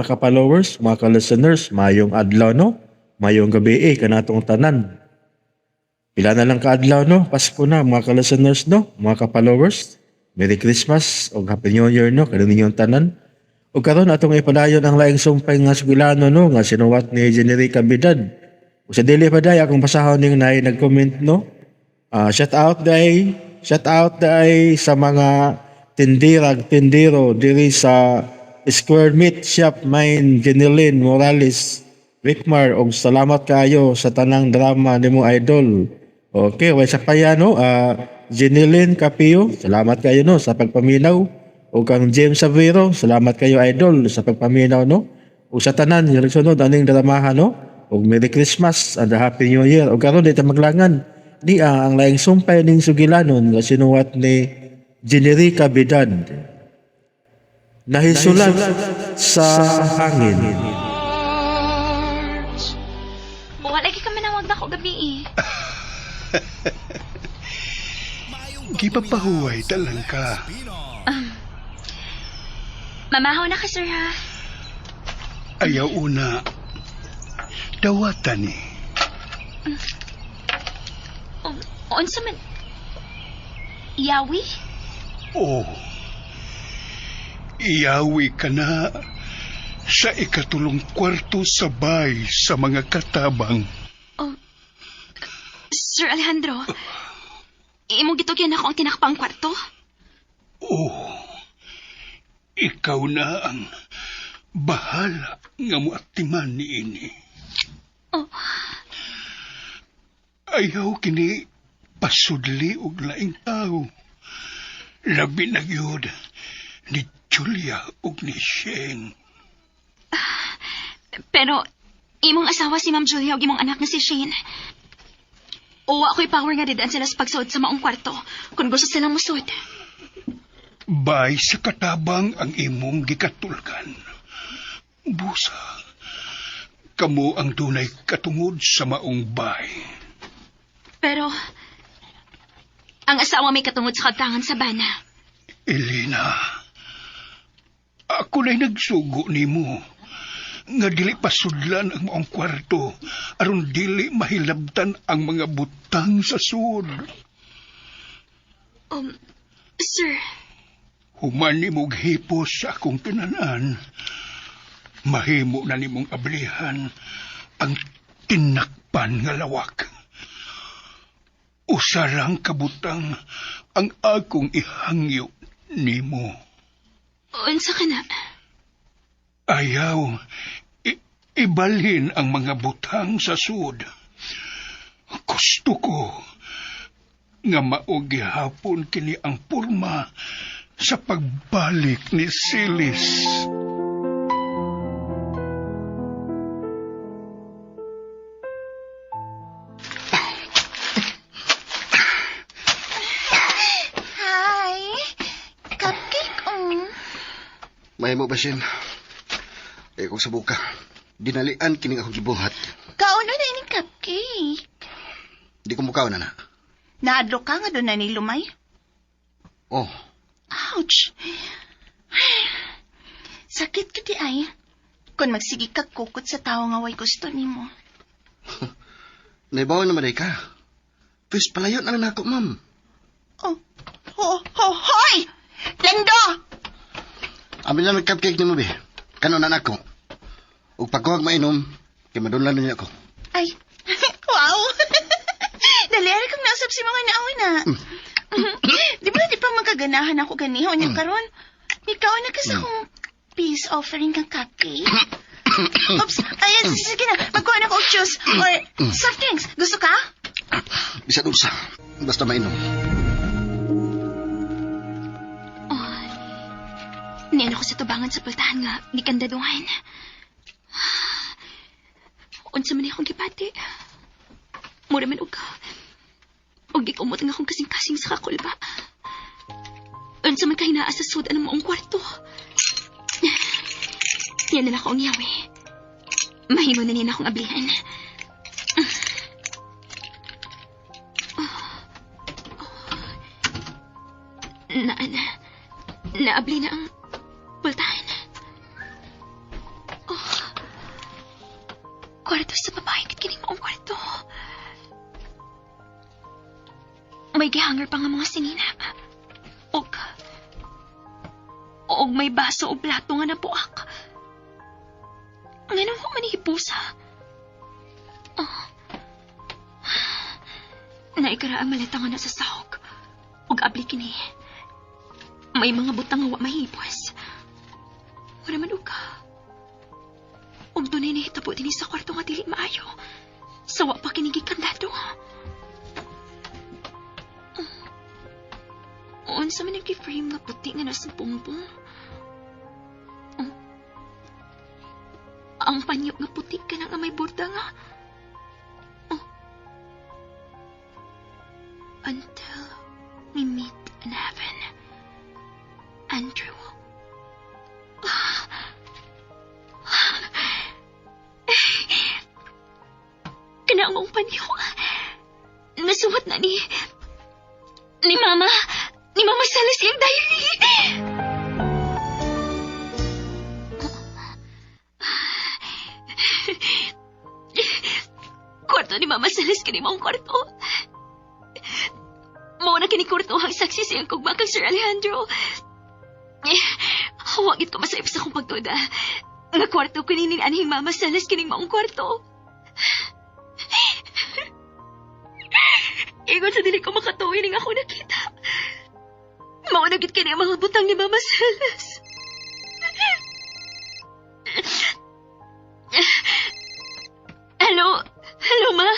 Mga ka-followers, mga ka-listeners, mayong adlaw no, mayong gabi eh, kanatong tanan. Pila na lang kaadlaw no, Pasko na mga ka-listeners no, mga ka-followers. Merry Christmas ug Happy New Year no, kaninyong tanan. Ug karon atong ipadayon ang laing sumpay nga sugilano no, nga sinuwat ni Generica Bidad. Ug sa dili pa day akong basahon ning naay nag-comment no. Shout out day, shout out day sa mga tindirag tindero diri sa Square Meat Shop Main Jenilyn Morales Rickmar og salamat kayo sa tanang drama nimo idol. Okay, way sa pa no, Jenilyn Capio, salamat kayo no sa pagpaminaw. O kang James Savero, salamat kayo idol sa pagpaminaw no. O sa tanan nga nagsunod aning dramahan no. Og Merry Christmas and a Happy New Year. Og karon di ta maglangan niya ang laing sumpay ning sugilanon nga sinuwat ni Generica Bidad. Nahisulat sa hangin. Wala lagi ka manawag na ko gabi eh. Gipapahuway talang ka. Mamahaw na ka, sir, ha? Ayaw una. Dawatan ni. O, unsa man... Yawi? Oh. Iyawi ka na sa ikatulong kwarto sa bay sa mga katabang. Oh, Sir Alejandro, imong gitugyan ako ang tinakpang kwarto? Oh. Ikaw na ang bahala nga moatiman niini. Oh. Ayaw kini pasudli og laing tao. Labi na gyud ni Julia ug ni Shane. Pero, imong asawa si Ma'am Julia ug imong anak na si Shane. Uwa ako'y power nga didaan sila sa pagsuod sa maong kwarto kung gusto silang musud. Bay sa katabang ang imong gikatulgan. Busa, kamo ang dunay katungod sa maong bay. Pero, ang asawa may katungod sa kabtangan sa bana. Elena, ako na'y nagsugo nimo nga dili pasudlan ang maong kwarto aron dili mahilabtan ang mga butang sa sud. Sir, Human nimog hipos sa akong tinanan, mahimo na nimong ablihan ang tinakpan nga lawak. Usa lang kabutang ang akong ihangyo nimo. Unsa ka na? Ayaw, ibalhin ang mga butang sa sud. Gusto ko nga mao gihapon kini ang porma sa pagbalik ni Silis. Hi! Cupcake, May mo ba, Shen? Eh, kung sabuka, dinalian kining akong gibuhat. Kauno na ining cupcake. Di ko mukaw na na. Naadlo ka nga doon na ni Lumay? Oh, Ouch! Sakit ka di ay. Kung magsige ka kukot sa tao nga way gusto nimo. Naibaw naman ay ka. Pwes palayon na lang ako, ma'am. Oh, ho, ho, hoy! Lando! Amin lang nag-cupcake nimo, be. Kano na nako. Ug pagkuhag mainom, kay madunlan niya ako. Ay, wow! Dali, ari kang nausap si mga nauna. Di ba di pa magkaganahan ako ganiho niya karon? Ikaw na kasi akong peace offering kang cupcake. Oops, ay, sige na, magkuha na ko og juice or soft drinks. Gusto ka? Bisan unsa, basta mainom. Oh, niano ko sa tubangan sa pultahan nga gikandaduhan. Unsa man akong gibati. Mura man og og gikumot ang akong kasing-kasing sa kakulba. Unsa man kahinaa sa sud ang maong kwarto. Yan na lang ako ang yawi. Mahimo na niya na akong ablihan. Na, na, naabli na ang pultahan. Kwarto sa babae kat kining maong kwarto. May gihanger pa nga mga sinina. Og may baso o plato nga napuak. Nganong ko man hipusa? Oh. Naikara ang maleta nga nasa sahog. Og abli kini. May mga butang nga wa mahipos. Wala man og ka. Og dunay nahitabo dinhi sa kwarto nga dili maayo. Sawa pa kini gikandado. Unsa man ang frame nga puti nga nasa pungbong? Oh. Ang panyo nga puti ka na nga may borda nga. Oh. Until we meet in heaven. Andrew. Kana ang panyo. Nasuwat na ni Mama. Ni Mama Salas yung diary. Kwarto ni Mama Salas kini maong kwarto. Mao na kini kwarto ang saksi siyang kugma kang Sir Alejandro. Hawagit ko masayop sa akong pagduda. Nga kwarto ko ni anhing Mama Salas kining maong kwarto. Ingon sa dili ko makatuwi ning ako nakita. Mao na gid kini ang mga butang ni Mama Salas. Hello? Hello, Ma?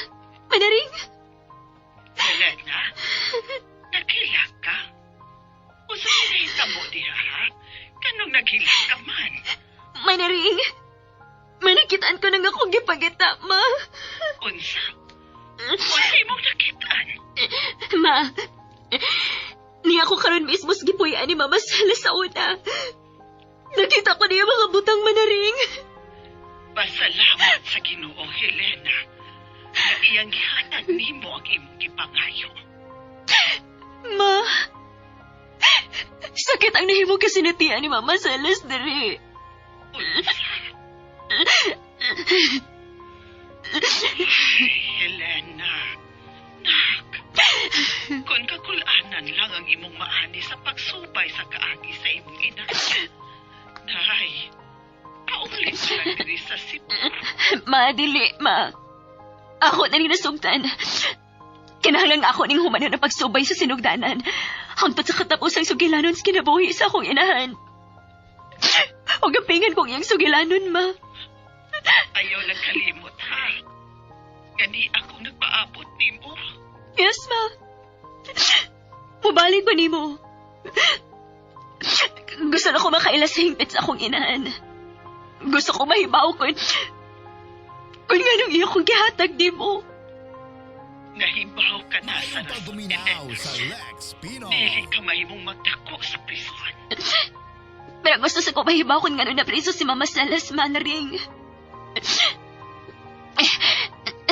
Manaring? Helena, naghilak ka? Usa nahitabo diha, ha? Kanong naghilak ka man? Manaring? Manakitaan ko na nga akong gipagita, Ma. Unsa? Unsa imong nakitaan? Ma, niya ako karon mismo sa gipuy-an ni Mama Salas sa una. Nakita ko niya mga butang, Manaring. Pasalamat sa Ginoo, Helena, na iyang gihatag nimo ang imong gipangayo. Ma, sakit ang nahimo kasi natian ni Mama Salas diri. Unsa? Helena, nak, kung kakulanan lang ang imong maani sa pagsubay sa kaagi sa imong ina. Nay, paulit lang diri sa Cebu. Ma, dili, ma. Ako na rin nasugtan. Kinahanglan ako ning humanon na pagsubay sa sinugdanan. Hangtod sa katapusang sugilanon sa kinabuhi sa akong inahan. Huwag ang pingan kong iyang sugilanon, ma. Ayaw lang kalimot, ha? Gani ako nagpaabot nimo. Yes, ma. Mubalik ko nimo. Gusto na ko makaila sa hingpit sa akong inahan. Gusto ko mahibaw kung nganong iyo kong gihatag nimo. Nahibaw ka na sa Dayon pagbuminaw sa Lex Pino. Dili ka mahimong magdako sa prison. Pero gusto sa ko mahibaw kung ngano na preso si Mama Salas, Manaring.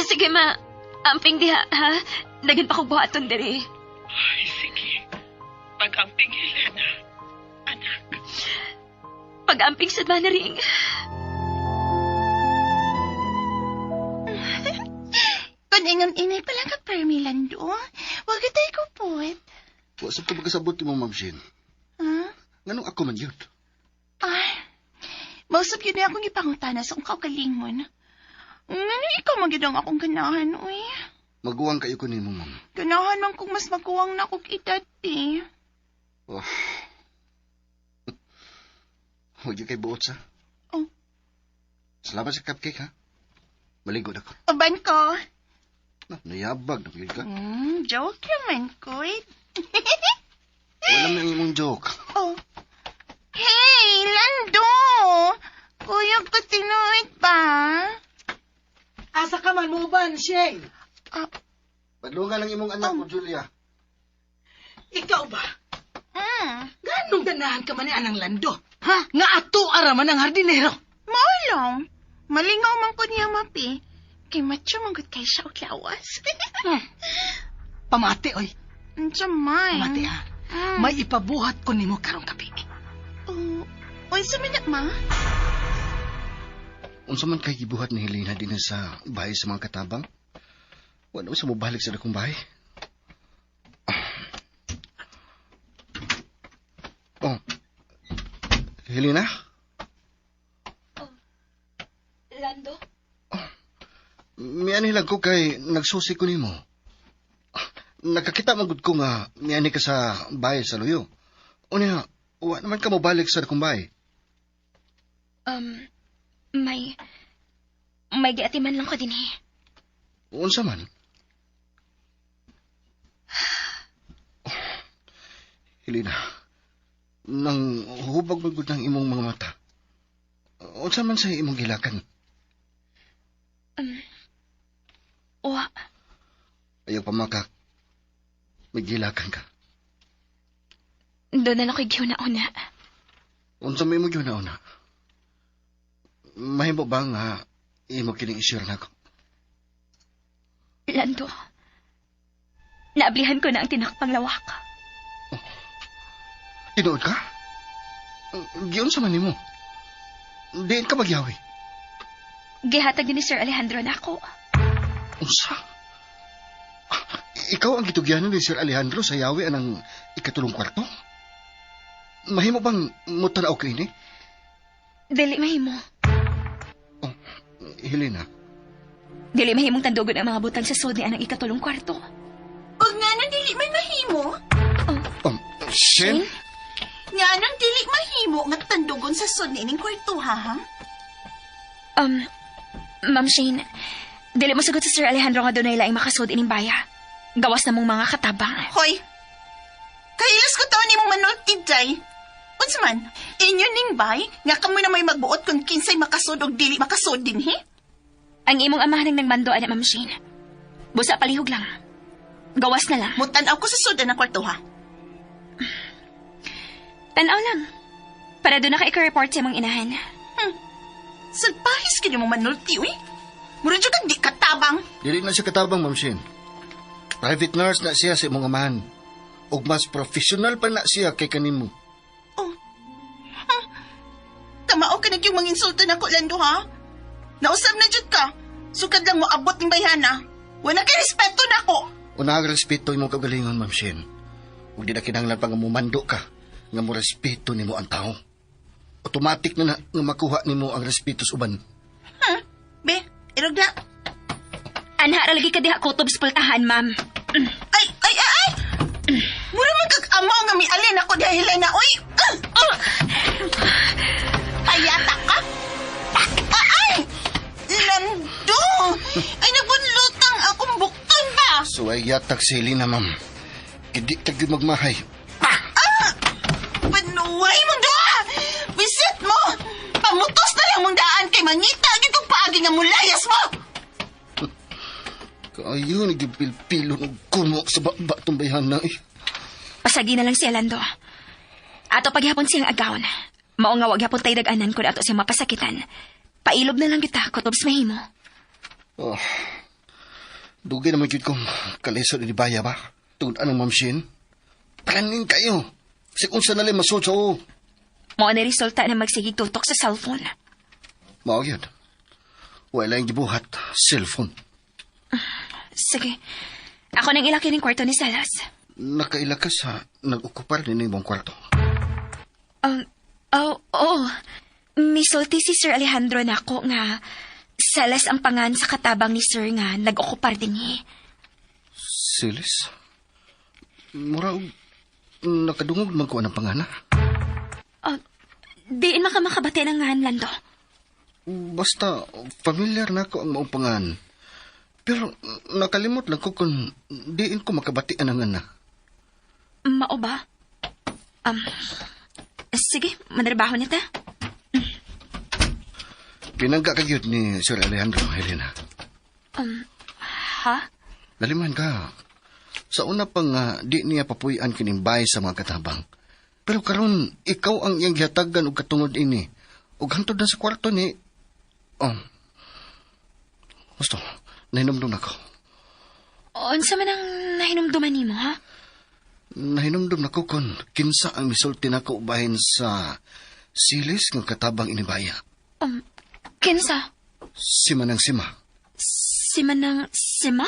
Sige, ma. Amping diha, ha? Dagan pa kong buhaton diri. Ay, sige. Pag-amping, Helena. Anak, Pag-amping sa Manaring. Kung ingon inay pa lang ka, Permilando, wag tayo kupot. Wa sa ko magkasabot mo, Ma'am Shane. Ha? Nganong ako man yun? Ay, mausap yun na akong ipangutana sa akong kaugalingon. Ngano ikaw magyud ang akong ganahan, uy. Maguwang kayo ko nimo, ma'am. Ganahan man kung mas maguwang na akong edad, eh. Oh. Huwag kay buot sa. Oh. Salamat sa cupcake, ha? Maligo na ko. Uban ko. Ah, nayabag na yun ka. Joke naman ko, eh. Wala man ang imong joke. Oh. Hey, Lando! Kuya ko tinuod ba? Asa ka man mo ban, Shay? Ah, Padlungan lang imong anak ko, Julia. Ikaw ba? mm. Ganong ganahan ka man ni Anang Lando? Ha? Nga ato araman ang hardinero. Mao lang. Malingaw man ko niya mapi. Kay macho manggod kay siya og lawas. Pamati, oy. Unsa man? Pamati, ha? Mm. May ipabuhat ko nimo karong gabi. Oh, unsa man na, ma? Unsa man kay gibuhat ni Helena din sa bahay sa mga katabang? Wala mo sa mobalik sa dakong bahay. Oh. Helena? Lando? Miani lang ko kay nagsusi ko nimo. Nakakita man gud ko nga miani ka sa bahay sa luyo. Unya, wa naman ka mobalik sa dakong bahay. Um, may... May giatiman lang ko din eh. Unsa man? Helena, nang hubag man gud ng imong mga mata. Unsa man sa imong gilakan? Wa, Ayaw pamakak. May gilakan ka. doon na lang ko'y giuna-una. Unsa may imong una? Mahimo ba nga imo kining i-share nako? Lando, naablihan ko na ang tinakpang lawak. Tinuod ka? Giunsa man nimo? Diin ka magyawi. Gihatag din ni Sir Alejandro na ako. Unsa? Ikaw ang gitugyanan ni Sir Alejandro sa yawi anang ikatulong kwarto? Mahimo bang mutanaw ka ini? Dili mahimo. Oh, Helena, Dili mahimong tandugon ang mga butang sa sud ni anang ikatulong kwarto. Ug nga nang dili man mahimo? Shen? Nga nang dili mahimo nga tandugon sa sud niining kwarto, ha, ha? Ma'am Shane, dili mo sagot si Sir Alejandro nga dunay laing makasud ining baya. Gawas na mong mga katabang. Hoy! Kailas ko taon nimong manultid, Jay. Unsa man, inyo ning bay, nga kamo na may magbuot kung kinsay makasud og dili makasud din, he? Ang imong amahan ang nagmando, ana Ma'am Shane. Busa palihog lang. Gawas na lang. Mutan-aw ko sa sud ang kwarto, ha? Tanaw lang. Para doon na ka i-report sa imong inahan. Salpahis kini mo manulti, uy. Mura jud kang di katabang. Dili na siya katabang, Ma'am Shen. Private nurse na siya sa imong amahan. Ug mas professional pa na siya kay kanimo. Oh. Huh. Kamao ka nagyong manginsulto na ko, Lando, ha? Nausab na jud ka. Sukad lang mo abot ning bayhana. Wala kay respeto na ko. Una ang respeto imong kaugalingon, Ma'am Shen. Ug di na kinahanglan pa nga mumando ka nga mo respeto nimo ang tao. Automatic na na nga makuha nimo ang respeto sa uban. Huh? Be, irog na. Anha ra lagi ka diha kutob sa pultahan, ma'am. Ay, ay, ay, ay! Mura man kag amaw nga mialin ako dahil na, uy! Ah! Oh! Hayata ka? Ah, ay! Lando! Ay, nabunlutang akong bukton ba? So ay yatag si Helena, ma'am. Hindi ka gyud magmahay. Ah! Panuway mong doa! Visit mo! Pamutos na lang mong daan kay mangita gyud kong paagi nga mulayas mo! Kayo, nagipilpilo ng kumo sa baba tong bayhana eh. Pasagi na lang siya, Lando. Ato paghapon siyang agawon. Mao nga wag yapon tay dag-anan kun ato siyang mapasakitan. Pailob na lang kita, kutob sa mahimo. Oh, dugay naman gyud kong kalisod ni Baya ba? Tungod anong Ma'am Shin? Praning kayo. Sig unsa na lang masud sa oo. Mao na resulta na magsigig tutok sa cellphone. Mao gyud. Wala yung gibuhat, cellphone. Sige. Ako nang ilaki ng kwarto ni Salas. Nakaila ka sa nag-okupar ni imong kwarto. Oh, oh. Misulti si Sir Alejandro nako nga Salas ang pangan sa katabang ni Sir nga nag-okupar din eh. Silis? Mura og nakadungog man ko ang pangana. Oh, diin man ka makabati ng ngan, Lando. Basta familiar na ako ang maong pangan. Pero nakalimot lang ko kung diin ko makabatian ang ngana. Mao ba? Sige, manrabaho nita. Pinangga ka gyud ni Sir Alejandro, Helena. Ha? Naliman ka. Sa una pa nga, di niya papuy-an kining bahay sa mga katabang. Pero karon ikaw ang iyang gihatagan og katungod ini. Ug hantod na sa kwarto ni... Oh. Gusto, nahinumdum na ko. Unsa man ang nahinumduman nimo, ha? Nahinumdum na ko kung kinsa ang misulti nako bahin sa silis nga katabang inibaya. Kinsa? Si Manang Sima. Si Manang Sima?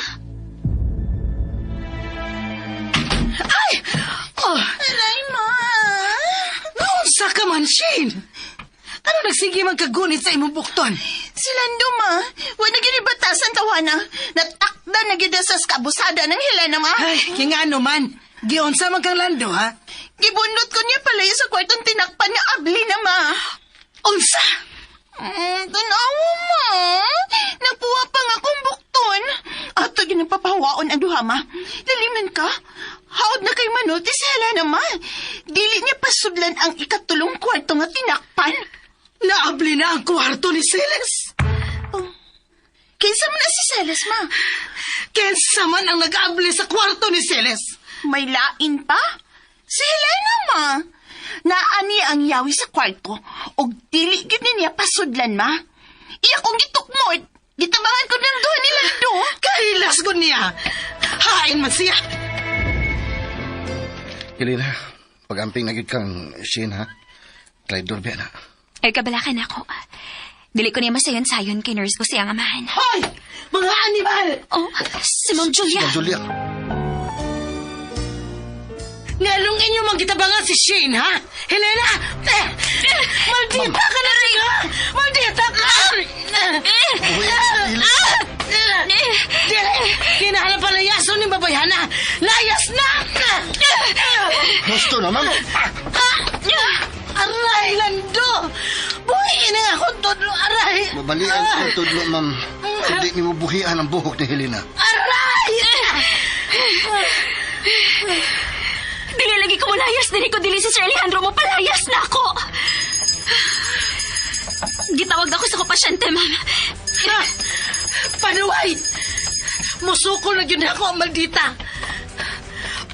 Oh, Aray, ma! naunsa ka man, Shane? Ano nagsige man kagunit sa imong bukton? Si Lando, ma. Wala gyud batasan tawana. Natakda na gyud sa kabusada ng Helena, ma. Ay, kaya nga ano man. Giunsa man kang Lando, ha? Gibunot ko niya pala sa kwartong tinakpan nga abli na, ma. Unsa? Tanawa, ma. Napuha pa nga akong bukton. Ato gyud nagpapahawaon ang duha, ma. Daliman ka. Haod na kay manulti si Helena, ma. Dili niya pasudlan ang ikatulong kwarto nga tinakpan. Naabli na ang kwarto ni Celes. Oh. Kinsa man na si Celes, ma? Kinsa man ang nag-abli sa kwarto ni Celes? May lain pa? Si Helena, ma. Naani ang yawi sa kwarto og dili gyud ni niya pasudlan, ma. Iya kong gitukmod. Gitabangan ko ng duha ni Lando. Kahilas ko niya. Hain man siya. Helena, pag-amping na gyud kang Shane, ha? Traidor biya na. Ay, kabalakan ako. Dili ko niya masayon-sayon kay nurse ko siyang amahan. Hoy! Mga animal! Oh, si Ma'am Julia. Ma'am Julia, Ngalong inyo mang gitabangan si Shane, ha? Helena! Eh, maldita ka na rin, ha? Maldita ka! Dili! Kinahalang palayason ni babayhana! Layas na! gusto na, ma'am. Aray, Lando! Buhiin na nga akong tudlo, aray! Babalian ko ang tudlo, ma'am. Hindi niyo buhian ang buhok ni Helena. Aray! Dili lagi ko mulayas. Dili ko dili si Sir Alejandro mo palayas na ako. Gitawag ako sa ko pasyente, ma'am. Ah, Panuway! Musukol na yun ako, maldita!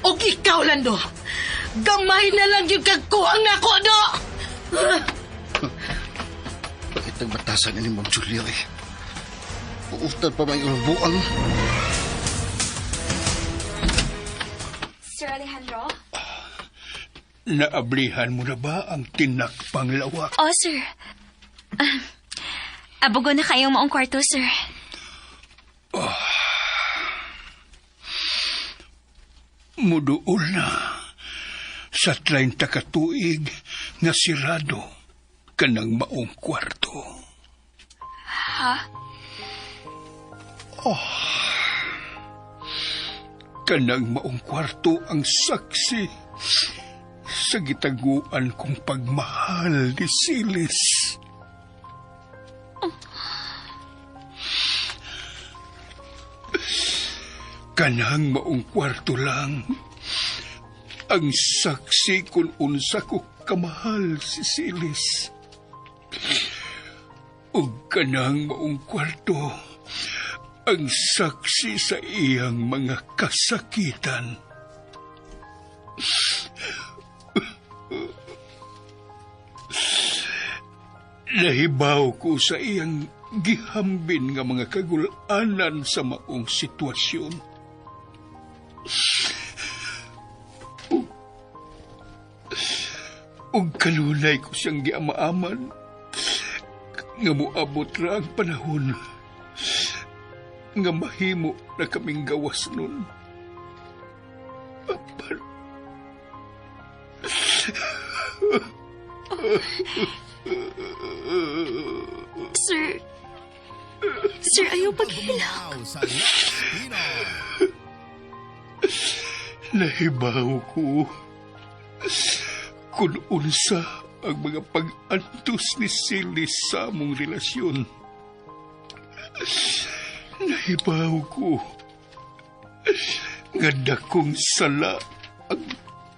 Og ikaw, Lando, gamay na lang yung kagkuhang nako, do! Bakit nagbatasan ni Ma'am Julia, eh? Uutan pa may buang. Sir Alejandro? Naablihan mo na ba ang tinakpang lawak? Oh, sir. Ah, abugo na kayong maong kwarto, sir. Muduol na sa 30 ka tuig nga sirado kanang maong kwarto. Ha? Oh. Kanang maong kwarto ang saksi sa gitaguan kong pagmahal ni Silis. Kanang maong kwarto lang ang saksi kung unsa ko kamahal si Silis. Ug kanang maong kwarto ang saksi sa iyang mga kasakitan. Nahibaw ko sa iyang gihambin nga mga kagulanan sa maong sitwasyon. Ug kanunay ko siyang giamaaman nga moabot ra ang panahon nga mahimo na kaming gawas nun. Apan, Sir. Sir, ayaw paghilak. Now sa Lex Pinoy. nahibaw ko kung unsa ang mga pag-antos ni Silis sa among relasyon. Nahibaw ko nga dakong sala ang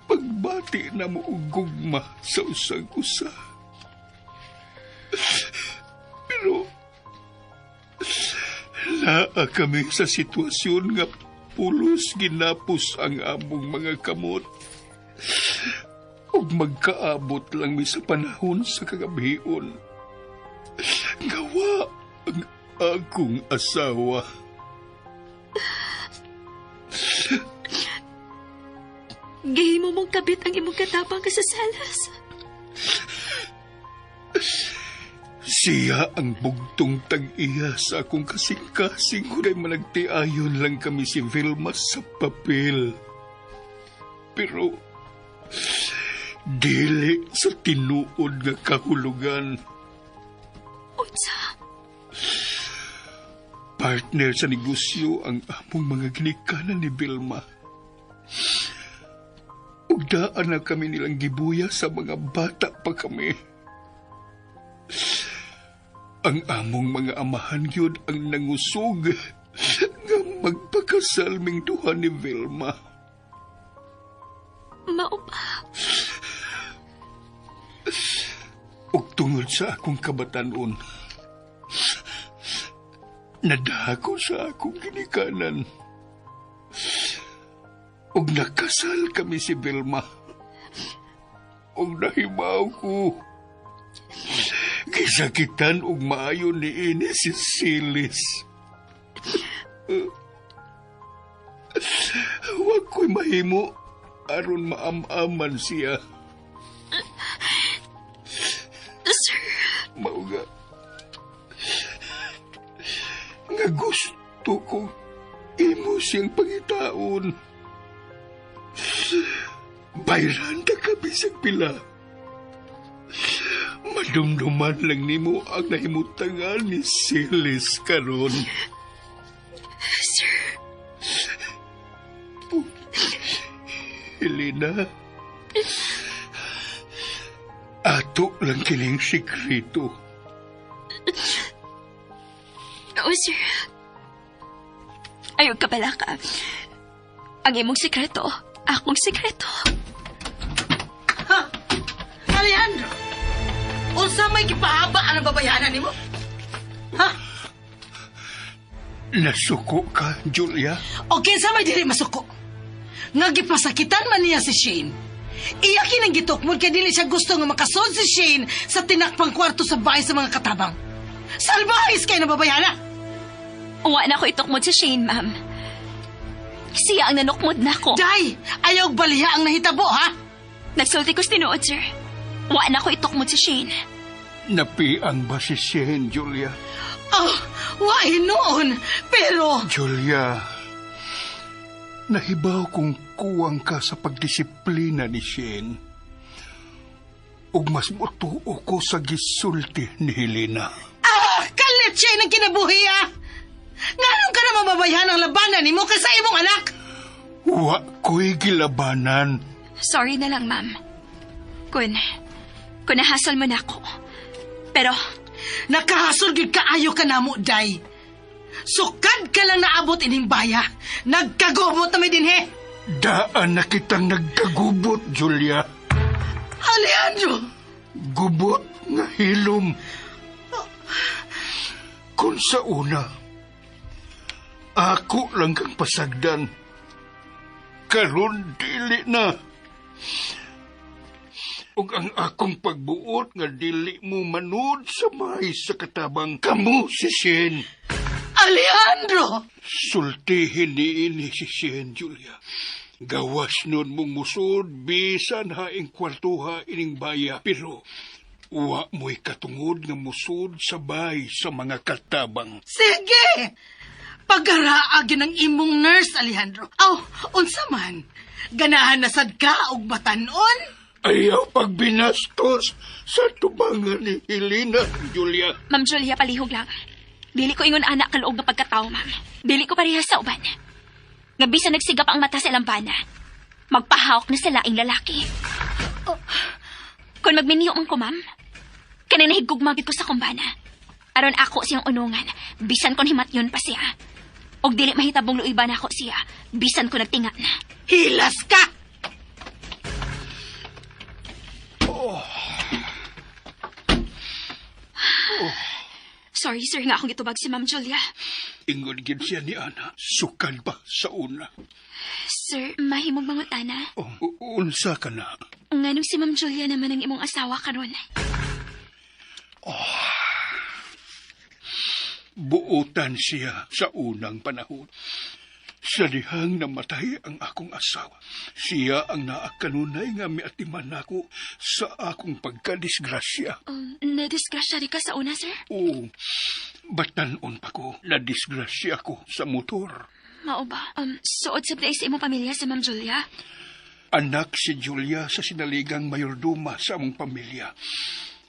pagbati na mo og gugma sa usag usa. Pero naa kami sa sitwasyon nga pulos ginapos ang among mga kamot. Ug magkaabot lang mi sa panahon sa kagabion. Gawa ang akong asawa. Gahimo mong kabit ang imong katabang ka sa salas. Si Siya ang bugtong tag-iya sa akong kasing-kasing. Kuday managtiayon lang kami si Vilma sa papel. Pero dili sa tinuod nga kahulugan. Unsa? Partner sa negosyo ang among mga ginikanan ni Vilma. Ug daan na kami nilang gibuya sa mga bata pa kami. Ang among mga amahan gyud ang nangusog nga magpakasal ming duha ni Vilma. Mao ba? Ug tungod sa akong kabatanon, nadako sa akong ginikanan. Ug nakasal kami si Vilma. Ug nahibaw ko. Gisakitan og maayo ni ini si Silis. Wa ko'y mahimo aron maam-aman siya. Sir, Mao nga. Nga gusto ko imo siyang pangitaon. Bayran ta ka bisag pila. Madumduman lang nimo ang nahimutangan ni Silis karon. Sir, Helena, ato lang kining sikreto. Oo, sir. Ayaw ka pala ka. Ang imong sikreto, akong sikreto. Ha? Alejandro! Unsa may gipahaba ang babayanan nimo? Ha? Nasuko ka, Julia? O kinsa may dili masuko? Nga gipasakitan man niya si Shane. Iya kinang gitukmod kay dili siya gusto nga makasod si Shane sa tinakpang kwarto sa bahay sa mga katabang. Salbahis kay na babayana! Wa na ko itukmod si Shane, ma'am. Siya ang nanukmod na ako. Day! Ayaw baliha ang nahitabo, ha? Nagsulti ko sa tinuod, sir. Wa na ko itukmod si Shane. Napiang ba si Shane, Julia? Oh, wa noon. Pero, Julia, nahibaw kung kuwang ka sa pagdisiplina ni Shane. Ug mas mutuo ko sa gisulti ni Helena. Ah, kalit Shane ang kinabuhi, ah! Nganong ka na mababayahan ang labanan nimo kaysa imong anak? Wa ko'y gilabanan. Sorry na lang, ma'am. Kun nahasol mo na ako. Pero, Nakahasol gyud kaayo ka namo, Day. Sukad ka lang naabot ining baya. Nagkagubot na may dinhi. Daan na kitang nagkagubot, Julia. Alejandro! Gubot nga hilom. Kung sa una, ako lang kang pasagdan. Karon dili na. Ug ang akong pagbuot nga dili mo manud sa may sa katabang kamo si Shane. Alejandro! Sultihin ni ini si Shane, Julia. Gawas nun mong musod, bisan haing kwartuha ining baya. Pero, wa mo'y katungod nga musod sa bay sa mga katabang. Sige! Pagaraag yun ang imong nurse, Alejandro. Aw, unsa man? Ganahan na sad ka og batanon? Ayaw pagbinastos sa tubangan ni Helena, Julia. Ma'am Julia, palihog lang. Dili ko ingon anak kaluog nga pagkatao, ma'am. Dili ko parehas sa uban. Nga bisan nagsigap ang mata sa ilang bana, magpahawak na sa laing lalaki. Oh. Kung magminyo man ko, ma'am, kanang nahigugma gyud ko sa kumbana. Aron ako siyang unungan, bisan kon himatyon pa siya. Og dili mahitabong luiban ako siya, bisan ko nagtinga na. Hilas ka! Sorry, sir, nga akong gitubag si Ma'am Julia. Ingon gid siya ni Ana, sukad pa sa una. Sir, mahimong mangutana. Oh, unsa ka na? Nganong si Ma'am Julia naman ang imong asawa karon? Buotan siya sa unang panahon. Sa dihang namatay ang akong asawa, siya ang naakanunay nga miatiman nako sa akong pagkadisgrasya. Nadisgrasya di ka sa una, sir? Oo, batanon pa ko, nadisgrasya ko sa motor. Mao ba? Suod sa sa imong pamilya si Ma'am Julia? Anak si Julia sa sinaligang mayordoma sa among pamilya.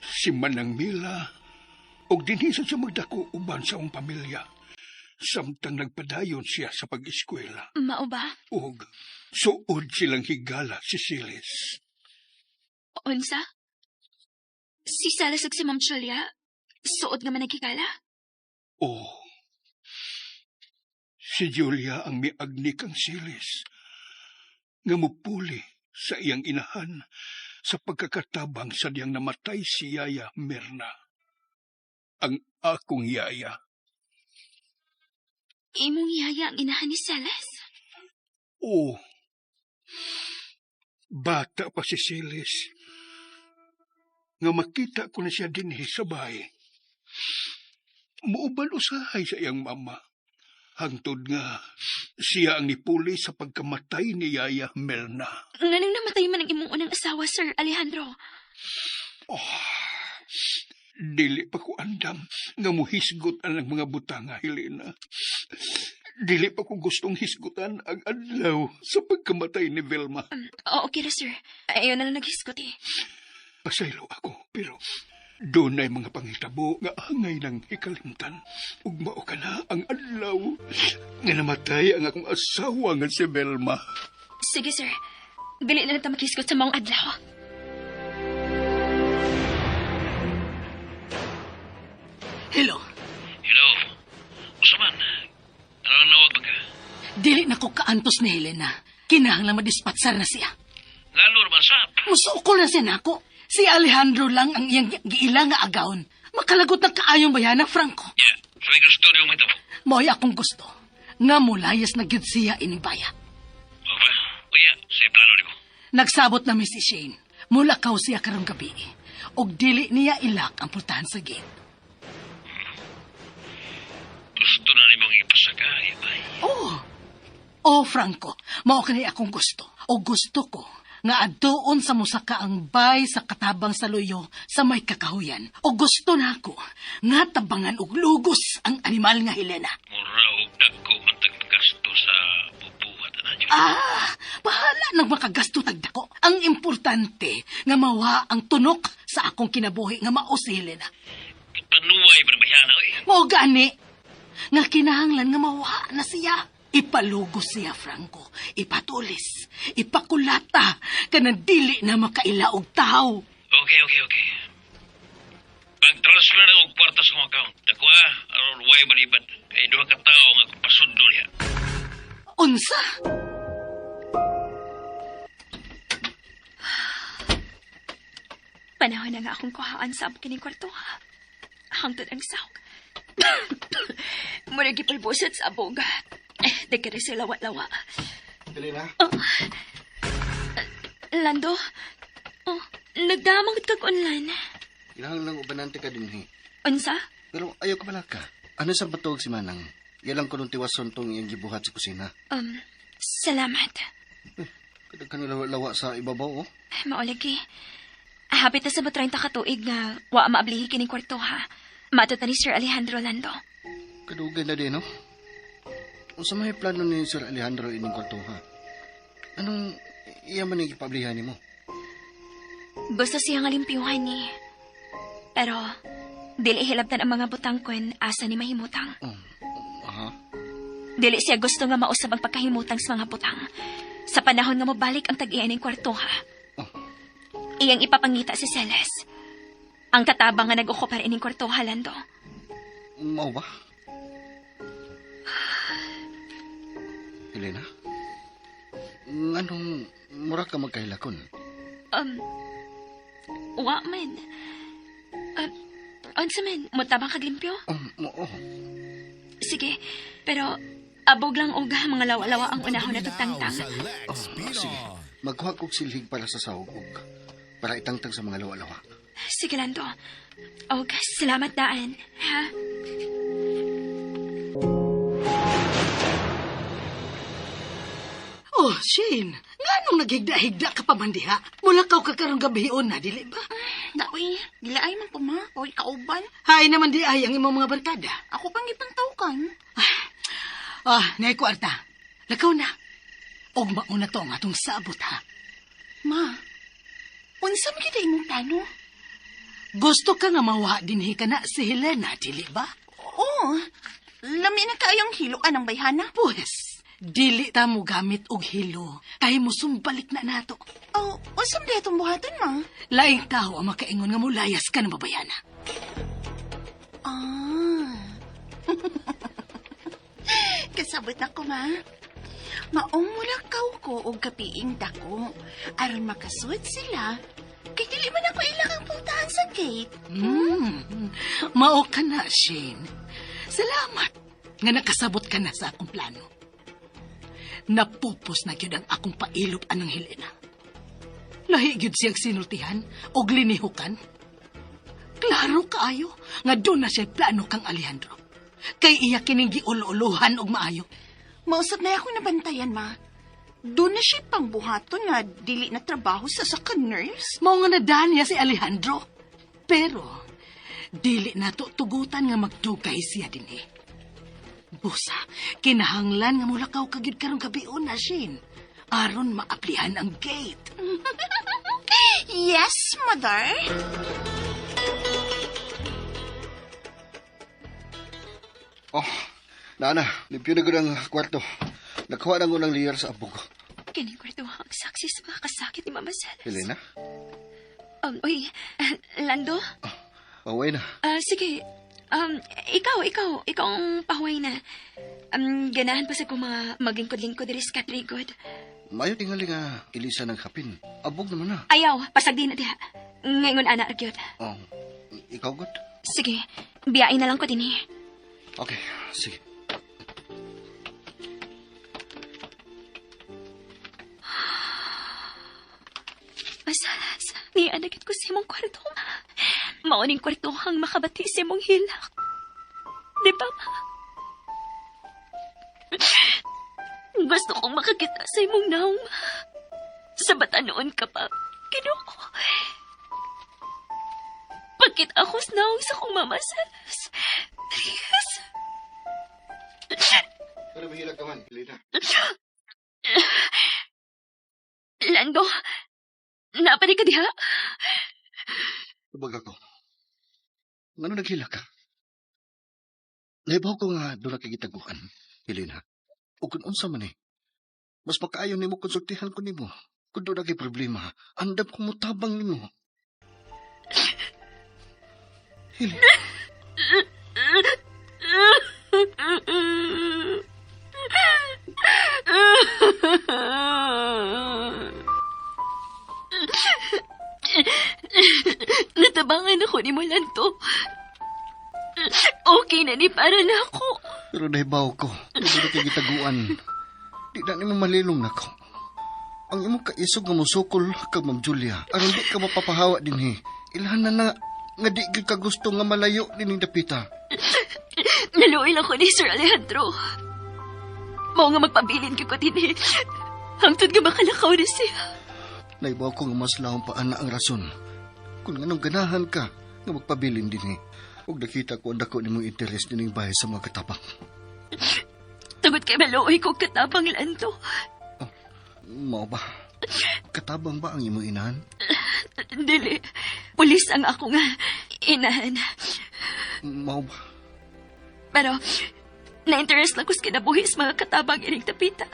Si Manang Mila, og dinhi sa siya magdako uban sa among pamilya. Samtang nagpadayon siya sa pag-eskwela. Mao ba? Og suod silang higala si Silis. Unsa? Si Salas ug si Ma'am Julia, suod nga man nagkikala? Oh, si Julia ang miagni kang Silis nga mupuli sa iyang inahan sa pagkakatabang sa diyang namatay si Yaya Mirna. Ang akong yaya. Imong yaya ang inahan ni Celes? Oo. Bata pa si Silis. Nga makita ko na siya dinhi sa bahay. Muuban usahay sa iyang mama. Hangtod nga siya ang nipuli sa pagkamatay ni Yaya Melna. Nganong namatay man ang imong unang asawa, Sir Alejandro? Oh, dili pa ko andam nga muhisgot ang mga butanga, Helena. Dili pa ko gustong hisgutan ang adlaw sa pagkamatay ni Vilma. Oo, okay ra, sir. Ayaw na lang naghisgot eh. Pasaylo ako, pero doon ay mga pangitabo nga angay ng ikalimtan. Ug mao ka na ang adlaw nga namatay ang akong asawa nga si Velma. Sige, sir. Dili na lang ta makisgot sa maong adlaw. Hello. Hello. Usaman, anong nawag ba ka? Dili na ko kaantos ni Helena. Kinahanglan madispatsar na siya. Lalo naman sab. Musukol na siya nako. Si Alejandro lang ang iyang giila nga agawon. Makalagot na kaayong bayana, Franco. Yeah, sa may gusto niyong mahitabo. Mo'y akong gusto. Nga mulayas na gyud siya ining baya. Okay. Uya, sa plano nimo. Nagsabot na mi si Shane. Mulakaw siya karong gabi. Og dili niya ilak ang pultahan sa gate. Gusto na nimong ipasakay, bay. Oh. Oh, Franco, mao kani akong gusto. O gusto ko nga adtuon sa musaka ang bay sa katabang sa luyo sa may kakahuyan. O gusto na ako nga tabangan og lugos ang animal nga Helena. Mura og dagko man tag gasto sa bubuhat na niyo. Ah, bahala nang makagasto tagdako. Ang importante nga mawa ang tunok sa akong kinabuhi nga mao si Helena. Panuway ba bayana oy? Mao gani nga kinahanglan nga mawa na siya. Ipalugos siya, Franco. Ipatulis. Ipakulata. Kanang dili na makaila og taw. Okay, okay, okay. Pag-transfer na og kwarta sa akong account. Dako ah, aron way balibad. Kay duha ka tawo nga akong pasudlo niya. Unsa? Panahon na nga akong kuhaan sa abot kining kwarto, ha. Hangtod ang sahog. Mura gipulbusot sa abog. Eh, di ka rin sila lawa-lawa. Helena? Oh. Lando? Oh, nagdamag kag online. Kinahanglan ubanante ka dinhi. Unsa? Pero ayaw ka balaka. Ano sa batuog si Manang? Iyalang ko nung tiwason tong iyang gibuhat sa kusina. Salamat. Kadaghan lawa sa ibabaw, oh. Maulagi. Hapit na sa 30 ka tuig nga wa maablihi kining kwarto, ha. Mato ta ni Sir Alejandro, Lando. Kadugay na din, no? Unsa may plano ni Sir Alejandro ining kwarto, ha? Anong iya man ang ipablihan nimo? Gusto siya nga limpyuhan ni. Pero, dili hilabtan ang mga butang kun asa ni mahimutang. Aha. Dili siya gusto nga mausab ang pagkahimutang sa mga butang. Sa panahon nga mobalik ang tag-iya ning kwarto, ha. Oh. Iyang ipapangita si Celes. Ang katabang nga nag-okupar ining kwarto, ha, Lando. Mao ba? Helena? Nganong mura ka magkahilakon? Wa man. Unsa man, mutabang kag limpyo? Oo. Sige, pero abog lang og mga lawa-lawa ang unahon na tagtangtang. Sa Lex Oh, sige. Magkuha kog silhig para sa sahog ug para itangtang sa mga lawa-lawa. Sige, Lando. Og salamat daan, ha? Oh, Shane, nganong naghigda-higda ka pa man diha? Mulakaw ka karong gabion na, dili ba? Daoy, gilaay man ko ma. Oy, kauban. Hay naman di ay ang imong mga barkada. Ako pang gipantawkan. Ah, naay kwarta. Lakaw na. Og mauna to ang atong sabot ha. Ma, unsa man gyud imong plano? Gusto ka nga mawa dinhi ka na si Helena, dili ba? Oo. Lami na kaayong hiloan ang bayhana. Pues, dili ta mo gamit og hilo. Kay musumbalik na nato. Oh, unsa man itong buhaton, ma? Laing tao ang makaingon nga mulayas ka ng babayana. Ah. Kasabot na ko, ma. Maong mulakaw ko og kapiing dako aron makasuod sila. Kay dili man ako ilang ang puntahan sa gate. Mao ka na, Shane. Salamat nga nakasabot ka na sa akong plano. Napupos na gyud ang akong pailop anang Helena. Lahi gyud siyang sinultihan og linihukan. Klaro kaayo nga doon na siya plano kang Alejandro. Kay iya kining giulo-uluhan og maayo. Mausap na ako nabantayan, ma. Doon na siya pangbuhaton nga dili na trabaho sa sa nurse. Mao nga nadaan niya si Alejandro. Pero, dili na to tugutan nga magdugay siya din eh. Busa, kinahanglan nga mulakaw ka gyud karong gabion na, Shane. Aron maaplihan ang gate. Yes, mother. Oh, nana, limpyo na gud ang kwarto. Nakuha na ko ng liyar sa abog. Kining kwarto ang saksi sa mga kasakit ni Mama Celes. Helena, Uy, Lando? away na. Ah, sige. Ikaw ang pahuway na. Ganahan pa sa ko mga maglingkod-lingkod diri sa Katrigod. Mayo tingali nga Elisa ng kapin. Abog naman na. Ayaw, pasagdi na diha. Ngayon ana gyud. Oh, ikaw gud? Sige, biyain na lang ko dinhi. Okay, sige. Masalas, nianagit ko sa imong kwarto, ma. Mauning kwarto ang makabati sa imong hilak. Di ba, ma? Gusto kong makakita sa imong naong, ma. Sa bata noon ka pa, Ginoo. Pagkita ako sa naong sa kong mama, Salas. Please. Pero mahilak ka man, Helena. Lando, napani ka diha? Tubag ako. Ngano naghilak ka? Naibaw ko nga doon na kagitaguan, Helena. O kung unsa man eh. Mas makaayo nimo konsultihan ko nimo. Kung doon na kay problema, andam kong mutabang nimo. Helena, Natabangan ako ni Molanto. Okay na ni para na ako. pero naibaw ko, doon na kagitaguan. Di na nimo malilong nako. Ang imong kaisog nga mosukol kag Ma'am Julia, aron di ka mapapahawa dinhi. Ilhan na na nga di gyud ka gusto nga malayo dining dapita. Naluoy lang ko ni Sir Alejandro. Mao nga magpabilin ko din eh. Hangtod nga makalakaw na siya. Naibaw ko nga mas lahong paan na ang rason. Kung anong ganahan ka, nga magpabilin din eh. Ug nakita ko ang dako nimong interes dining bahay sa mga katabang. Tungod kay maluoy ko katabang Lando. Mao ba? Katabang ba ang imong inahan? Dili. Pulis ang ako nga inahan. Mao ba? Pero na-interest lang ko sa kinabuhi sa mga katabang ining tapita.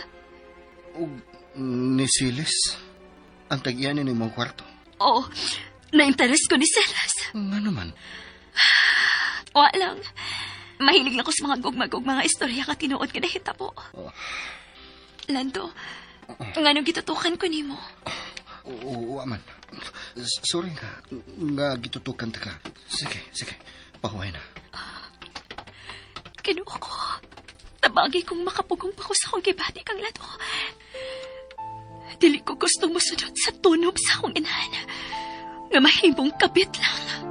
Ug ni Siles? Ang tag-iyan ni imong kwarto. Oo, na-interest ko ni Celas. Nga naman. Wa lang. Mahilig lang ko sa mga gugmagug mga istorya ka tinuod ka nahitabo. Lando, nganong gitutukan ko nimo? Oo, wa man. Sorry nga. Nga gitutukan ta ka. Sige, sige. Pahuway na. Kinuo ko. Tabagi kong makapugong pa ko sa akong gibati kang Lando. Dili ko gusto musunod sa tunob sa akong inahan. Nga mahimong kapit lang.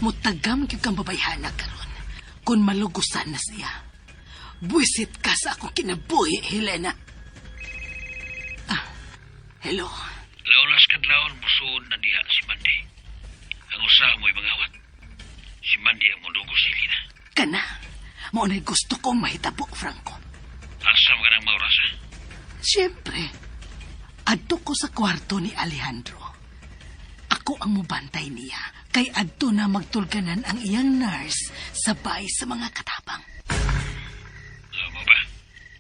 Mutagam gyud kang babayhana karon. Kung malugusan na siya, buwisit ka sa akong kinabuhi, Helena. Ah, hello. Laulas kadlawon busod na diha si Mandy. Ang usa mo'y mangawat. Si Mandy ang mudugos si Helena. Kana, mao na'y gusto kong mahitabo, Franco. Asa mo ka ng maurasa? Siyempre, adto ko sa kwarto ni Alejandro. Ako ang mubantay niya, kay adto na magtulganan ang iyang nurse sabay sa mga katabang. Mo ba?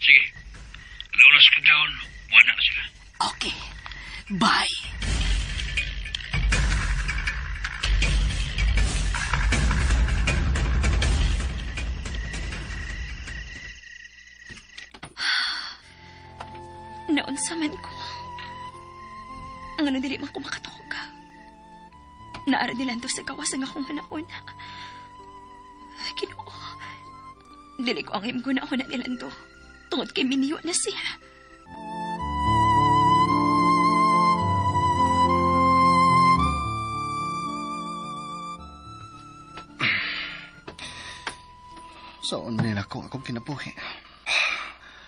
Sige. Laulas kadlawon, wala na sila. Okay, bye. Naunsa man ko. Ang ano dili man ko makatuog ka. Naara nilang to sa gawas ang akong hanauna. Ginoo. Dili ko ang imong na nilang to. Tungod kay miniyo na siya. Saon nila ko akong kinabuhi.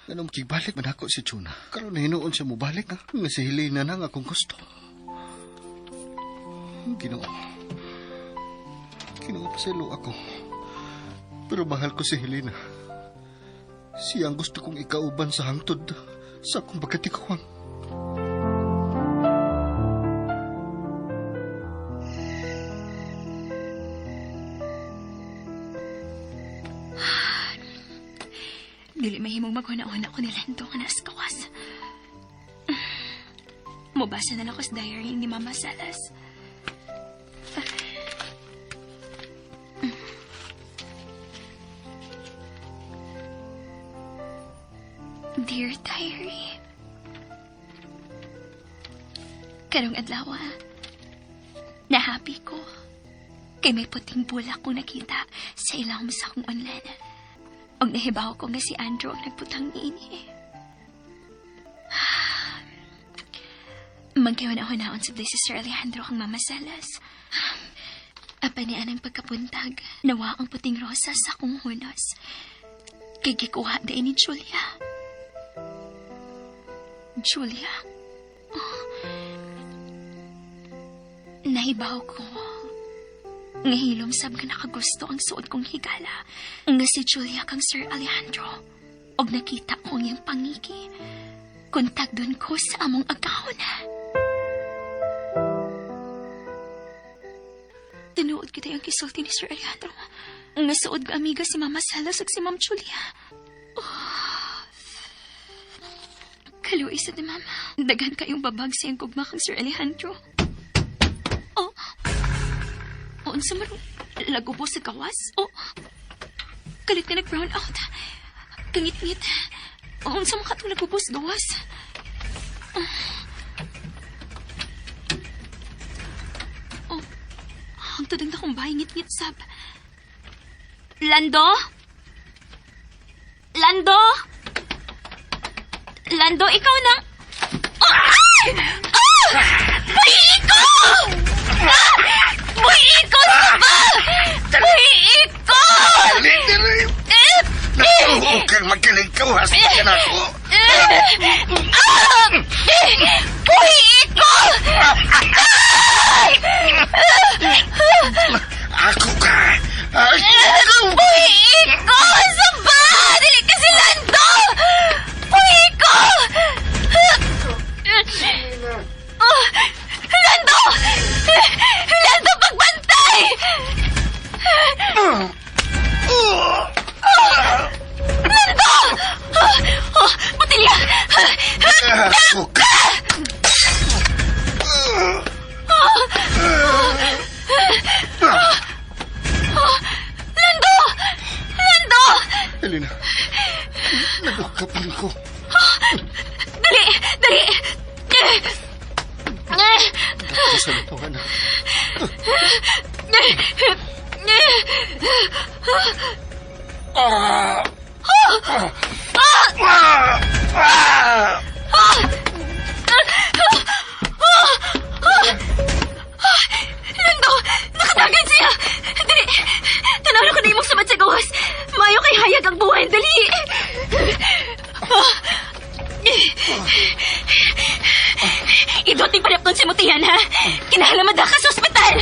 Ganun, makigbalik man ako si Chuna. Karon na hinuon siya mubalik, ha? Nga si Helena na nga akong gusto. Ginoo. Ginoo, paselo ako. Pero mahal ko si Helena. Siya ang gusto kong ikauban sa hangtod sa akong pagkatikuan. Dili mahimong maghuna-huna ko ni Lando nga nasa kawas. Mubasa na lang ko sa diary ni Mama Salas. Dear Diary, karong adlaw, na-happy ko. Kay may puting bulak kong nakita sa ilawom sa akong online. Og nahibaw ko nga si Andrew ang nagputang niini. Magkiwan-ahon-ahon sa si Sir Alejandro kang Mama Salas. Apan niya ang pagkapuntag, nawa ang puting rosa sa akong hunos. Kay gikuha din ni Julia. Julia? Oh. Nahibaw ko. Ngahilom sab nga nakagusto ang suot kong higala. Nga si Julia kang Sir Alejandro. Og nakita ko ang iyang pangiki. Kontag dun ko sa among agahon. Tinuod kita yung kisulti ni Sir Alejandro. Nga suod nga amiga si Mama Salas ug si Ma'am Julia. Oh. Kaluoy sa ni Mama. Daghan kayong babag sa iyang gugma kang Sir Alejandro. Oh. O, unsa man lagubo sa gawas? Oh. Kalit nga nag-brown out. Kangit-ngit. O, unsa man katong lagubo sa gawas? Oh. Hangtod ang dakong bahay ngit-ngit sab. Lando? Lando? Lando, ikaw na... Oh, ay! Ah! Buhi ko! Ah! Buhi ko sa ba? Buhi ko! Naku, kang magkilig ka, hasta ka na ako. Ah! Buhi ko! Ako ka! Ay, Buhi ko! Sa ba? Dili ka si Lando! Buhi ko! Oh, Lando! Lando, pagbantay! Lando! Oh, butilya! Ako ka! Lando! Lando! Elena, nagkapan ko. Dali! Dali! Sa ito, anak. Ah! Ah! Ah! Lando! Nakadagan siya! Dali! Tanaw na ko na imong samad sa gawas! kang buwan, dali! Oh. Idoting panapton si Mutihan, ha? Kinahanglan ka sa ospital!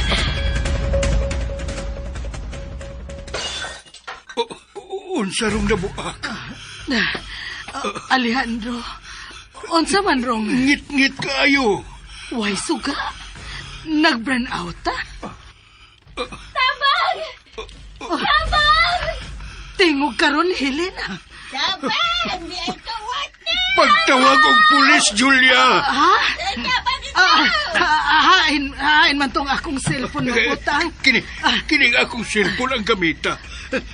Unsa rong nabuak? Alejandro, unsa man rong Ngit-ngit kaayo. Way suga? Nag-burn out ta? Tabang! Tabang! Tingog karon, Helena. Pagtawag og pulis, Julia. Ha? Ah, hain, hain man tong akong cellphone mabutang. Kini, kining akong cellphone ang gamita.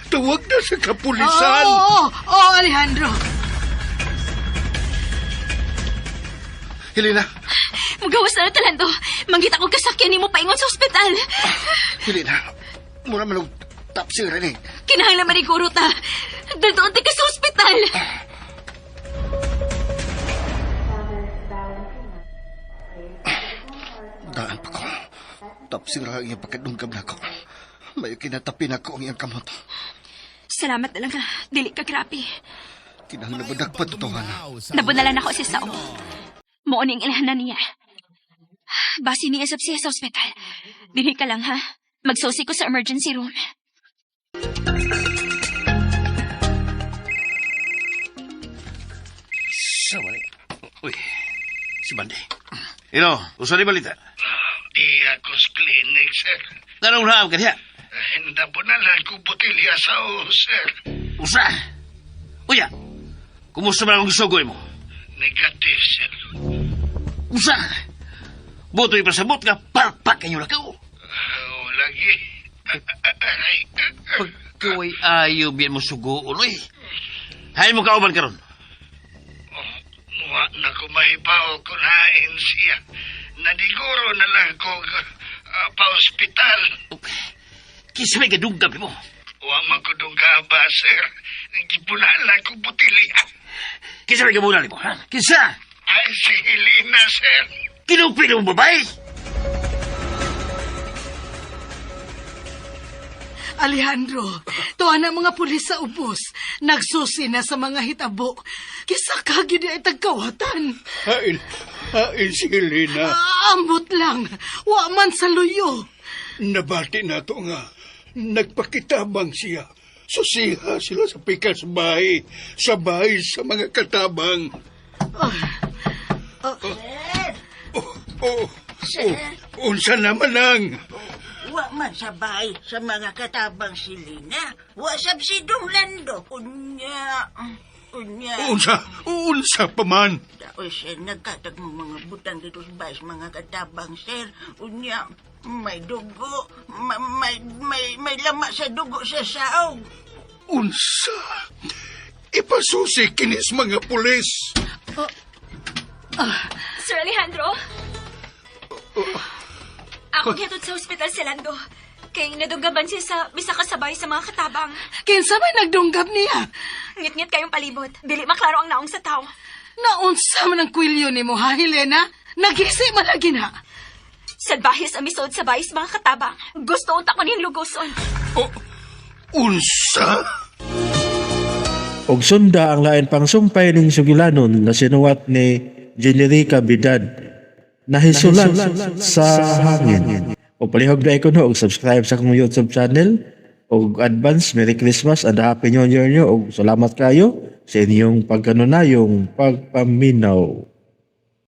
Tawag na sa kapulisan. Oo, oo, oo, Alejandro. Helena, Magawas na talando. Manggita ko kasakyan nimo paingon sa ospital. Helena. Mura man og tapsir rin eh. Kinahanglan maniguro ta. Daldoon ka sa ospital. Daan pa ko. Tapsir ang iyang pagkadunggab na ako. May kinatapin ako ang iyang kamot. Salamat na lang ha. Dili ka grabe. Kinahanglan mo dagpat totohan. Nabunalan ako si Sao. Mao ning ilhanan niya. Basi niya sab siya sa ospital. Dinhi ka lang ha. Magsusi ko sa emergency room. Sa wala. Uy, si Bandi. Ino, usa ni balita. Di ako sa clinic, sir. Anong naam ka diha? Nabunalan ko botilya sa o, sir. Usa! Uya, kumusta man ang sugoy mo? Negative, sir. Usa! Butoy pasabot nga, palpak kayo na kao. Oh, lagi. Aray. Pagkaway ayaw biyan mo sugoon, uy. Hain mo kauban karon. Wa na ko mahibaw kung hain siya. Naniguro na lang ko pa-ospital. Kisa may gadugab mo. Wa man ko dungga ba, sir. Gibunalan ko botilya. Kisa may gabunan mo, ha? Kisa! Ay, si Helena, sir. Kinupin mo babae! Alejandro, tuwa na mga pulis sa ubos. Nagsusi na sa mga hitabo. Kisa ka gyud ay tagkawatan. Hain, hain si Helena. Ah, ambot lang. Wa man sa luyo. Nabati na to nga. Nagpakitabang siya. Susiha sila sa pikas bahay. Sa bahay sa mga katabang. Oh, oh, oh, unsa naman ang... Wa man sa bahay sa mga katabang si Lina. Wa sab si Dong Lando. Unya, unya. Unsa, unsa pa man. Dao siya nagkatag ng mga butang dito sa bahay sa mga katabang, sir. Unya, may dugo. May lama sa dugo sa saog. Unsa? Ipasusi kinis mga pulis. Sir Alejandro? Ako gihatod sa ospital si Lando. Kay nadunggaban siya sa bisa kasabay sa mga katabang. Kinsa may nagdunggab niya? Ngit-ngit kayong palibot. Dili maklaro ang naong sa tao. Naunsa man ang kwilyo nimo ha, Helena? Nagisi man lagi na. Salbahis ang misod sa bayis mga katabang. Gusto unta ko ning lugoson. Oh, unsa? Og sunda ang lain pang sumpay ning sugilanon nga sinuwat ni Generica Bidad. Nahisulat sa hangin. O palihog na ko no, og subscribe sa akong YouTube channel. Og advance Merry Christmas and Happy New Year nyo. Og salamat kayo sa inyong pagkanunayong pagpaminaw.